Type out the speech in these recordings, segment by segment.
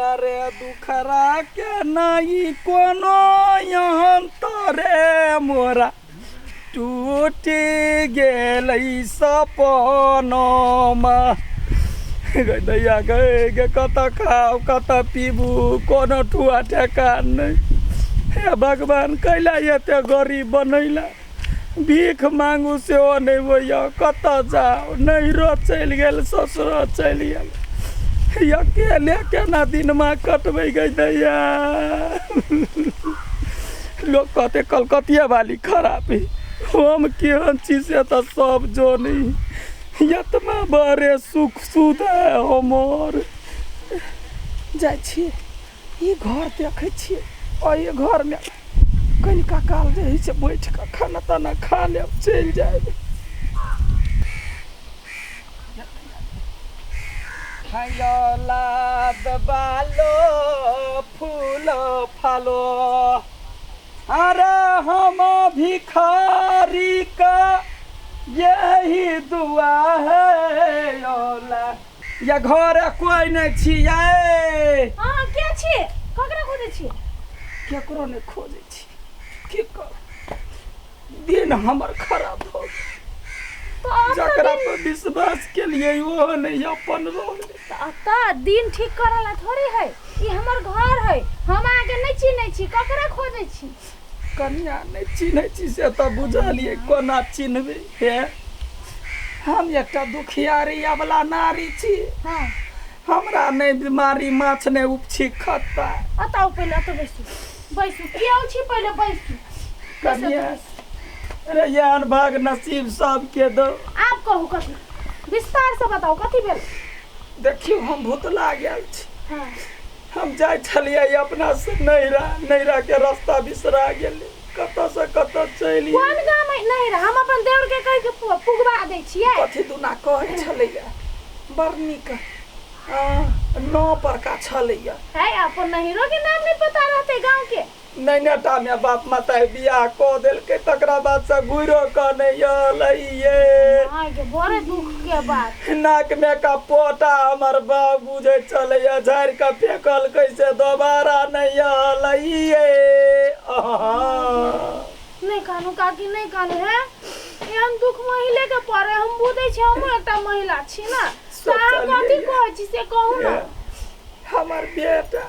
अरे दुखरा के नहीं कोनो अंतरे मोरा टूटि गेलै सपनमा। गै दैया गै गे, कतऽ खाउ कतऽ पीबू, कोनो ठुआ ठेकान नहि। हे भगवान, कैला एते गरीब बनैला? भीख मांगू सेहो नहि होइए, कतऽ जाउ? नैहरो चलि गेल, ससुरो चलि गेल, अकेले केना दिनमा कटबै गै दैया? लोक कहतै कलकतिया वाली खराब है, हम केहन छी से तऽ सब जनै। एतना बड़े सुख सुध है हमर। जाइ छियै, ई घर देखै छियै, एहि घरमे कनिका काल जे हइ से बैठ कऽ खाना ताना खा लेब, चलि जायब। औलाद बालो फूल फलो, अरे हम भिखारी का यही दुआ है औला। या घर कोई नहीं छियै? हाँ, के छी? ककरा खोजै छी? केकरो नहि खोजै छी। की कर, दिन हमर खराब भऽ गेल। तऽ आब तऽ जकरा दिन पर विश्वास केलियै ओहो नहि अपन रहलै। तऽ तऽ दिन ठीक करऽ ला थोड़ी है। ई हमर घर है, हम अहाँके नहि चिन्है छी, ककरा खोजै छी? कनिया, नहि चिन्है छी से तऽ बुझलियै, कोना चिन्हबै हे? हम एकटा दुखियारी अबला नारी छी। हमरा नहि बीमारी माछ नहि उपछी खत्ता। अतऽ आउ पहिले, अतऽ बैसू, बैसू। के आउ छी? पहिले बैसू, बैसू। कनिया। अतऽ बैसू। अरे एहन भाग नसीब सबके दो। आब कहू, कथी विस्तार से बताउ, कथी भेल? देखियौ, हम भुतला गेल छी। हम जाइ छलियै अपना से नैहरा, नैहरा के रास्ता बिसरा गेलै, कतऽ से कतऽ चलि कोन गाम है नहीं रहा? हम अपन देवर के कह के पुगवा दै छियै। कथी दुना कहै छलैया, बड़ नीक नौ बड़का छलैया। है, अपन नहिरो के नाम नहीं पता रहते गांव के? नैने टा में बाप माता बियाह कऽ देलकै, तकरा बाद से घुरो कऽ नहि एलैये। माय के, बड़े दुख के बात। नाक में का पोटा हमर बाप बुझै छलैया, झाड़ि कऽ फेकलकै, से दोबारा नहि एलैये। आहा। नहीं कानू काकी, नहीं कानू। है, एहन दुख महिले के पड़े, हम बुझै छी, हमहूँ एकटा महिला छी ना। तऽ अहाँ कथी सोचलियै। कहै छी से कहू ना। हमर बेटा,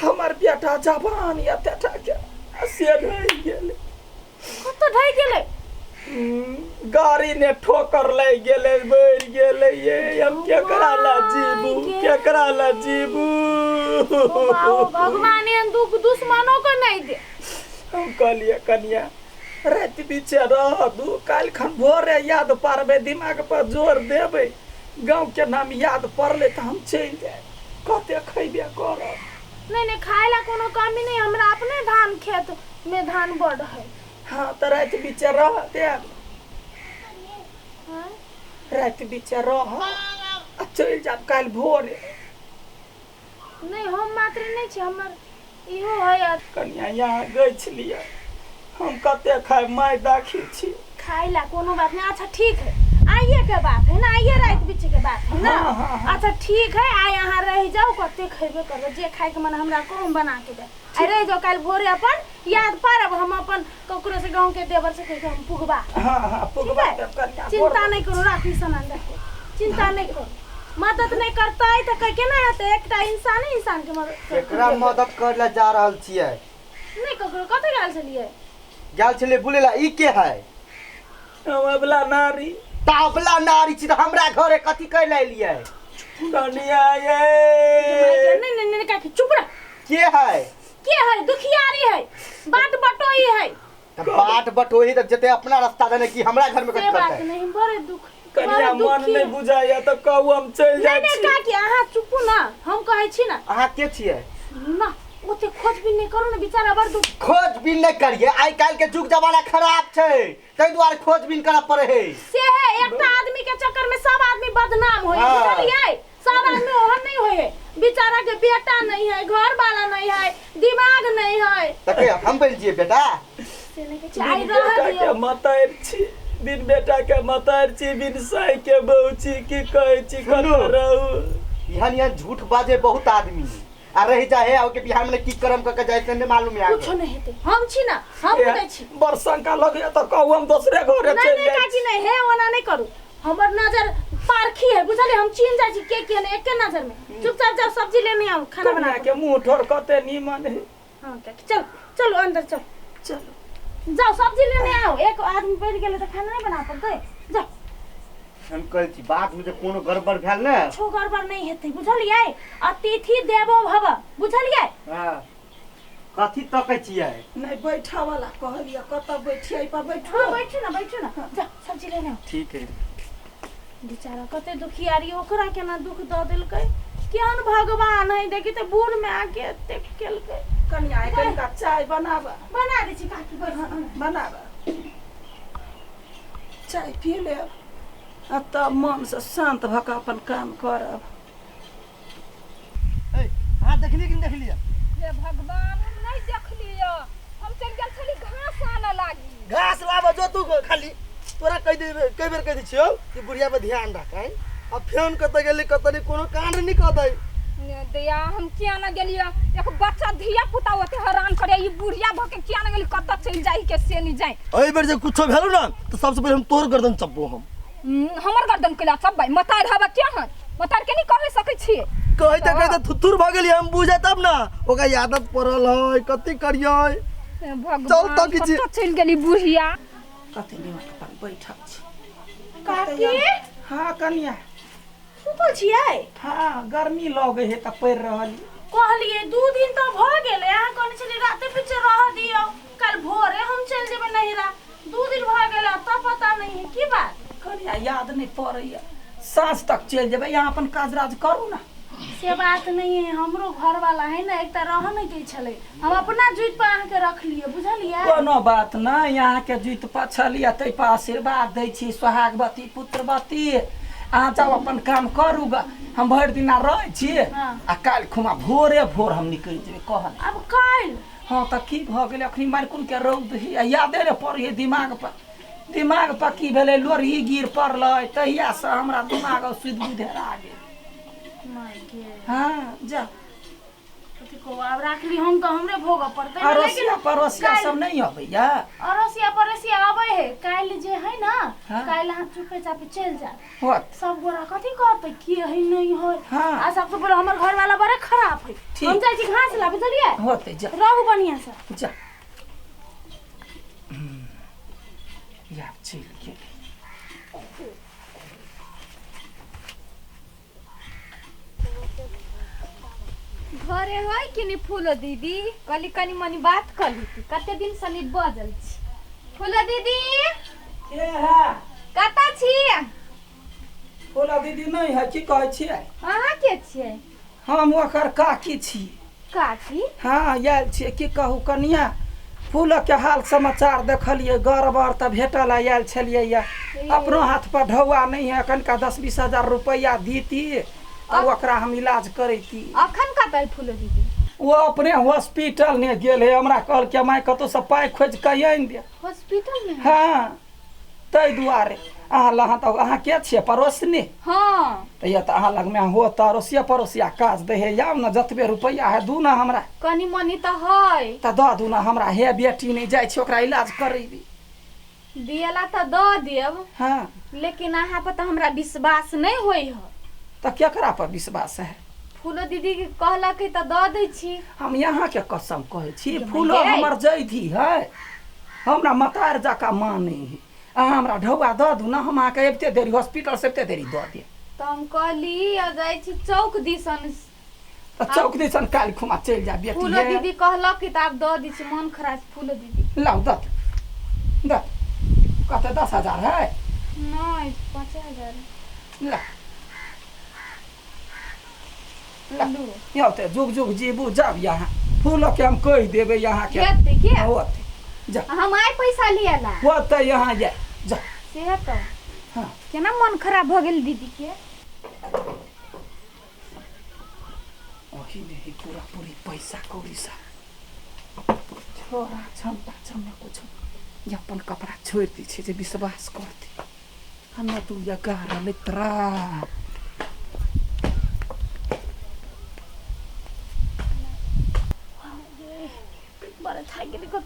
हमर बेटा जवान एते टा के आ से रहि गेलै। कतऽ ढहि गेलै? गाड़ी ने ठोकर लागि गेलै, मरि गेलै। ये हम केकरा ला जीबू? माय गे। केकरा ला जीबू? ओ बाबू, भगवान एहन दुख दुश्मनो के नहीं दे। हम कहलियै, कनिया, राति बीचे रह दू, काल्हि खन भोरे याद पारबै, दिमाग पर जोर देबै, गाँव के नाम याद पड़लै तऽ हम चलि जायब। कते खैबे करब? नहीं नहीं, खाए ला कोनो कमी नहीं, हमरा अपने धान खेत में धान बड़ है। हाँ, तऽ राति बीचे रह देब। हाँ? राति बीचे रह आ चलि जायब काल्हि भोरे। नहीं, हम मात्र नहीं छी, हमर इहो है कनिया, यहाँ गछि लिअ, हम कते खाय, माय दाखिल छी। खाए ला कोनो बात नहीं। अच्छा ठीक है, आइए के बात है ना? आइए रात बीच के बात है ना? हाँ, हाँ, हाँ। अच्छा ठीक है, आइ अहाँ रह जाओ, कते खेबे करबे, जे खाए के मन हमरा कहूँ बना के दे। आइ रह जाओ, काल्हि भोरे अपन याद पारब, हम अपन ककरो से गाँव के देवर से कह के हम पुगवा। हाँ हाँ, पुगवा ठीक है? देब कनिया। चिंता नहीं करू, राखी सामान रखो, चिंता नहीं करू। मदद नहीं करतै तऽ कह केना हेतै? एकटा इंसान इंसान के मदद करतै। केकरा मदद करे ला जा रहल छियै? नहीं ककरो, कतऽ गेल छलियै? गेल छलियै बुलै ला। ई के है? हम अबला नारी। ताबला नारी छी तऽ हमरा घरे कथी करे ला एलियै? कनिया ये। नहीं नहीं नहीं काकी, चुप रह। के है? के है? दुखियारी है, बाट बटोही है। तऽ बाट बटोही तऽ जेते अपना रास्ता देने की हमरा घर में से कथी बात करतै? नहीं, बड़े दुख, कनिया, बड़े मन दुखी नहि है। बुझाइया तऽ कहू, हम चलि नहीं जाइ नहीं छी। काकी, अहाँ चुपू ना, हम कहै छी ना। अहाँ के छियै? ना ओते खोजबीन नहीं करू ना, बेचारा बड़ दुख। खोजबीन नहि करियै, आइ काल्हि के युग जमाना खराब छै, ताहि दुआरे खोजबीन करऽ पड़े है। से है, एकटा आदमी के चक्कर में सब आदमी बदनाम होय। बुझलियै? सब आदमी ओहन नहीं होय है। बेचारा के बेटा नहीं है, घर वाला नहीं है, दिमाग नहीं है। तऽ के हम बनि जियै बेटा? से नहीं कहै छी, आइ बिन रह बेटा के दियौ। मतारि छी, बिन बेटा के मतारि छी, बिन साई के बहू छी, की कहै छी? सुनू। कतऽ रहू? एहन एहन झूठ बाजे बहुत आदमी। आ रहि जाए है के बिहार में की करम क के जाए से नहीं मालूम है। कुछो नहीं हेतै, हम छी ना, हम बुझै छी। बड़ शंका लगैया तऽ कहू हम दोसरे घरे नहीं चलि नहीं जाइ। काकी नहीं हे, ओना नहीं करू, हमर नजर पारखी है बुझलिए, हम चिन्ह जाइ छी के के नहीं एके नजर में। चुपचाप जाओ सब्जी लेने आओ, खाना बना कनिया के मुँह ठोर कते नीमन है। हाँ काकी चल चलो अंदर चल, चलो जाओ सब्जी लेने आओ, एक आदमी बैठ गेलै तऽ खाना नहीं बना पड़तै, जाओ। हम कहै छी बात में जे कोनो गड़बड़ भेल ने, कुछो गड़बड़ नहीं हेतै बुझलिए, अतिथि देवो भव बुझलिए। हां कथी तकै छियै? नहीं बैठा वाला कहलिए कतऽ बैठियै पर बैठू। हाँ बैठू ना बैठू ना, जाओ सब्जी लेने आओ। ठीक है। बेचारा कते दुखियारी, ओकरा केना दुख दऽ देलकै, केहन भगवान है देखी तऽ बूढ़ में आके एते केलकै। कनिया कनिका चाय बनाबऽ। बना दै छी काकी, बनाबऽ, चाय पी लेब आ तब मनसँ शान्त भऽ कऽ अपन काम करब। अहाँ देखलियै कि नहि देखलियै? हे भगवान, हम नहीं देखलियै, हम चलि गेल छली घास आनऽ लागी। घास लाबऽ जो तू, खाली तोरा कहि दे, कई बेर कहि दै छियौ कि बुढ़िया पर ध्यान राख। आ फेन कतऽ गेली कतऽ नहि, कोनो कांड नहि कऽ दै। दया हम किया न गेलियै, एक बच्चा धिया पुता ओते हैरान करे, ई बुढ़िया भऽ के किया न गेली, कतऽ चलि जाइ के से नहि जाय। एहि बेर जे कुछो भेलौ ना तऽ सबसँ पहिले हम तोहर गर्दन चपबो। हम हमर गर्दन कैला चपबै? मतार हवा क्या हन, मतार के नहीं कहि सकै छियै। कहैते कहैते थुथुर भऽ गेलियै हम, बुझे तब ना ओकरा आदत पड़ल है, कथी करियै। भगवान, चल तऽ किछु। कतऽ चलि गेली बुढ़िया। कते निमन अपन बैठल छी काकी। हाँ कनिया सुतल छियै? हाँ गर्मी लगै है तऽ पड़ि रहल। कहलिए 2 दिन तऽ भऽ गेलै, अहाँ कहने छलियै राते पीछे रह दियौ, कल भोरे हम चलि जेबै नहिरा, 2 दिन भऽ गेलै तब पता नहीं है की बात। कनिया याद नहीं पड़ैया, साँझ तक चलि जेबै, यहाँ अपन काज राज करू ना। से बात नहीं है, हमरो घर वाला है ना एकटा रह नहीं दै छलै, हम अपना जुइत पर अहाँके रखलियै बुझलियै। कोनो बात नहीं, अहाँके जुइत पर छलियै ताहि पर आशीर्वाद दै छी, सोहागवती पुत्रवती। अहाँ जाउ अपन काम करू ग, हम भरि दिना रहै छी आ काल्हि खुमा भोरे भोर हम निकलि जेबै कहल। अब काल्हि? हाँ तऽ की भऽ गेलै, अखनी मारकुन के रौद है आ यादे ने पड़ै है दिमाग पर, दिमाग पर की भेलै लोरही गिर पड़लै तहियासँ हमरा दिमाग सुधि बुधि हेरा गेल। हाँ जा आब राखली हम तऽ हमरे भोगऽ पड़तै। अड़ोसिया पड़ोसिया सब नहीं अबैया? अड़ोसिया पड़ोसिया अबै है, काल्हि जे है ना काल्हि अहाँ चुपे चापे चलि जायब, सब गोरा कथी कहतै की है नहीं है। आ सबसे पहिले हमर घर वाला बड़े खराब है। हम जाइ छी घास लाबे, बुझलियै? होतै जा, रहू बढ़िया से जा। या चलि गेलै। घरे है कि नहीं फूलो दीदी? कहली कनी मनी बात कर ली, कते दिन से नहीं बजल छी। फूलो दीदी के है? कतऽ छी? फूलो दीदी नहीं है की कहै छियै? अहाँ के छियै? हम ओकर काकी छी। काकी? हाँ आयल छियै, की कहू कनिया, फूल के हाल समाचार देखलियै गड़बड़ तऽ भेटल आयल छलियै या अपनो हाथ पर ढौआ नहीं है, कनिका 10-20 हजार रुपैआ दीती तऽ ओकरा हम इलाज करैती। अखन कतऽ है फूलो दीदी? वो अपने हॉस्पिटल ने गेल है, हमरा कहलकै माय कतौ से पाइ खोजि कऽ आनि दे। हॉस्पिटल में? हाँ ताहि दुआरे अहाँ लग तऽ अहाँ के छियै पड़ोसनी? हाँ तऽ यऽ तऽ अहाँ लगमे हो तऽ अड़ोसिया पड़ोसिया काज दै है, आउ ने जतबे रुपैआ है दू ना हमरा। कनी मनी तऽ है तऽ दऽ दू ना हमरा, हे बेटी नहीं जाइ छै ओकरा इलाज करेबी। दियला तऽ दऽ देब। हाँ लेकिन अहाँ पर तऽ हमरा विश्वास नहीं होइ है। तऽ केकरा पर विश्वास है? फूलो दीदी के कहलक तऽ दऽ दै छी। हम यहाँ के कसम कहै छी, फूलो हमर जैधी है, हमरा मतार जकाँ मानै है, अहाँ हमरा ढौआ दऽ दू ना, हम अहाँके अबिते देरी हॉस्पिटल से अबिते देरी दऽ देब। तऽ हम कहली आ जाइ छी चौक दिसन। तऽ चौक दिसन काल्हि खुमा चलि जा बेटी। फूलो दीदी कहलक कि तऽ आब दऽ दै छी, मन खराब फूलो दीदी। लाउ दऽ दऽ, कते 10,000 है? नहीं 5,000। ला ला यौ तऽ जुग जुग जीबू, जाब यहाँ फूलो के हम कहि देबै यहाँ के हेतै के? होतै जा, हम आइ पैसा लियला होतै यहाँ जा जा। से तऽ हाँ केना मन खराब भऽ गेल दीदी के। ओही में ही पूरा पूरी पैसा कौड़ी सब छोरा क्षमता क्षमता कुछ अपन कपड़ा छोड़ि दै छै जे विश्वास करतै। हमरा 2 11 लेत्रा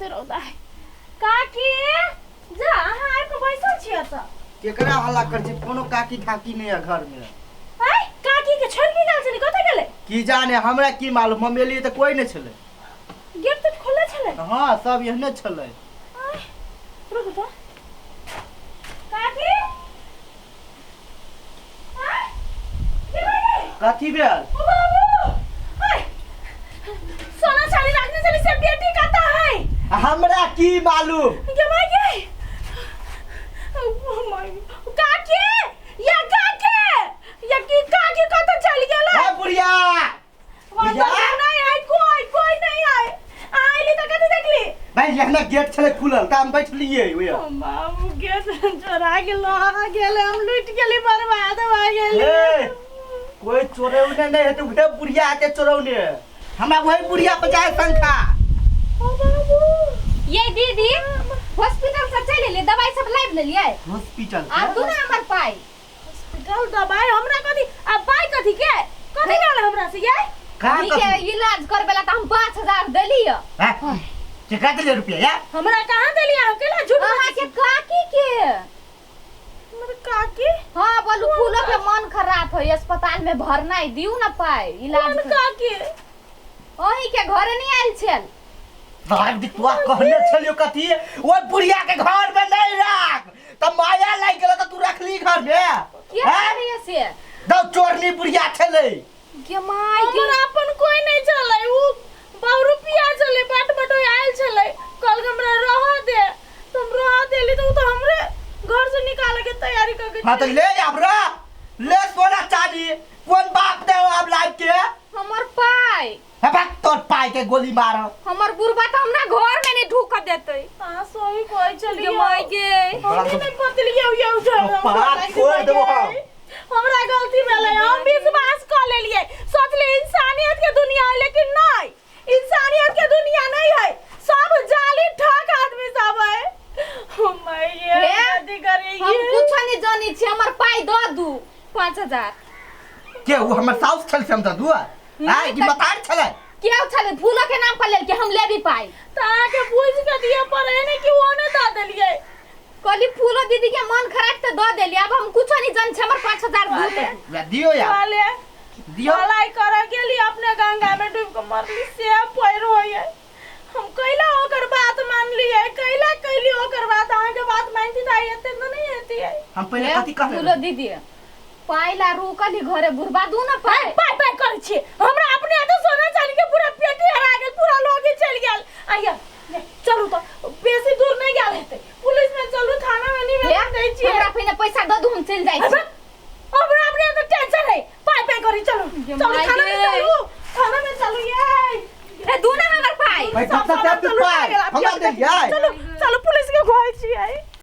कते रौदा है। काकी जा अहाँ आबि कऽ बैसल छी एतऽ। केकरा हल्ला कर छी? कोनो काकी ठाकी नहीं है घर में। आय काकी के छोड़ के गेल छलै, कतऽ गेलै? की जाने हमरा की मालूम, हम एलियै तऽ कोई नहीं छलै। गेट तऽ खोले छलै? हाँ सब एहने छलै। आय रुकू तऽ। काकी आय के भेलै? कथी भेल? ओ बाबू आय सोना चांदी रखने छलै से बेटी कतऽ है? हमरा की मालूम। गे माय गे, काकी या काकी या की काकी कतऽ चलि गेलै? हे बुढ़िया, वहाँ नहीं है कोई, कोई नहीं है। आइली तऽ कथी देखली? भाई एहने गेट छलै खुलल तऽ हम बैठलियै ओए। बाबू गेट चोरा गेल, आ गेल, हम लूटि गेली, बर्बाद भऽ गेली। ए, कोई चोरौने नहीं हेतै, उहे बुढ़िया हेतै चोरौने। हमरा वही बुढ़िया पर जाय शंका। ओ बाबू ये दीदी हॉस्पिटल से चलि एलियै, दवाई सब लाबि लेलियै? हॉस्पिटल आ दू ना हमर पाइ। हॉस्पिटल दवाई हमरा कथी? आ पाइ कथी के? कथी भेल हमरा से ये? का के कथी? इलाज करबे ला तऽ हम 5000 देलियै। हैं? केकरा देलियै रुपया या? हमरा कहाँ देलियै अहाँ? केला झूठ अहाँ के काकी के। हमर काकी? हाँ बोलू, फूलो के मन खराब है, अस्पताल में भरनाइ दियौ ना पाइ इलाज। कोन काकी? अहीं के घरे नहीं आयल छल। भाग दिखवा कहने छलियो कथी? ओइ बुढ़िया के घर में नहीं राख त माया लागि गेल त तू रखली घर में। के करिए से? दौ चोरनी बुढ़िया छलै। गे my गे, हमरा अपन कोई नहीं छलै, उ बहु रुपया छलै, बाट बटोय आयल छलै, कहलक हमरा रह दे, तुम रह देली त उ त हमरे घर से निकाले के तैयारी क के। हाँ त ले आब रे, ले सोना चांदी कोन बाप दे आब लाग के हमर पाइ। हे बाक तोर पाइ के गोली मार। हमर बुढ़बा त हमरा घर में नहीं ढुक देतै। हां सही कहै छलियै। गे my गे, हमरे नहीं पतलियै यौ पात छोड़ देबो हम। हमरा गलती भेलै, हम विश्वास क लेलियै, सोचली इंसानियत के दुनिया है, लेकिन नहीं, इंसानियत के दुनिया नहीं है, सब जाली ठग आदमी सब है। हम ये गलती करी। हम कुछ नहीं जानी छी, हमर पाइ दऽ दू 5000। के उ हमर साउस छल से हम दऽ दू? आय की मतार छलै? के छलै? फूलो के नाम पर लेल के हम लेबी पाइ। त अहाँ के बुझ के दिए पड़े ने कि ओ ने दऽ देलियै। कहली फूलो दीदी के मन खराब त दऽ देली, अब हम कुछ नहीं जान छी, हमर 5000 दू। ले दियो यार, वाले दियो। भलाई करे गेली अपने गंगा में डूब के मरली से पैर होइए। हम कैला ओकर बात मानलियै, कैला कैली ओकर बात, अहाँ के बात मानती त एते त नहीं हेतियै। हम पहिले कथी कहले? फूलो दीदी पाइ ला रुकली घरे, बुढ़बा दू ना पाइ। पाइ पाइ करै छी, हमरा अपने हाथे सोना चांदी के पूरा पेटी हरा गेल, पूरा लोगे चलि गेल। आइया चलू त बेसी दूर नहीं गेल हेतै, पुलिस में चलू, थाना में निवेदन दै छियै। हमरा पहिने पैसा दऽ दू, हम चलि जाइ छी। हमरा अपने हाथे टेंशन है, पाइ पाइ करी चलू, चलू थाना में चलू, थाना में चलू ये। ए दू ना हमर पाइ। पैसा सब पाइ हमरा देलियै। चलू चलू पुलिस के कहै छियै।